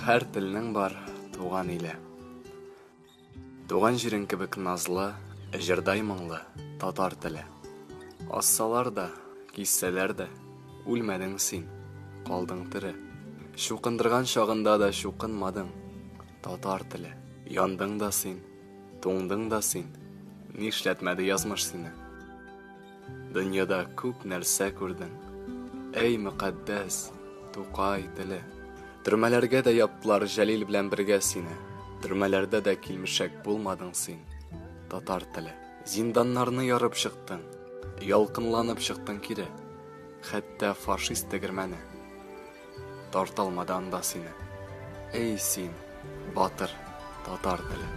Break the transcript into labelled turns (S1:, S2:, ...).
S1: Һәр телнең бар туган иле. Туган җирең кебек назлы, җырдай моңлы татар теле. Ассалар да, киссәләр дә, үлмәдең син, калдың тере. Чукындырган чагында да чукынмадың, татар теле. Яндың да син, туңдың да син, нишләтмәде язмыш сине. Дөньяда күп нәрсә күрдең. Әй, мөкатдәс, Тукай теле. Төрмәләргә дә яптылар Җәлил белән бергә сине. Төрмәләрдә дә килмешәк булмадың син, татар теле. Зинданнарны ярып чыктың, ялкынланып чыктың кире. Хәтта фашист тегермәне тарталмады анда сине. Әй син, батыр татар теле.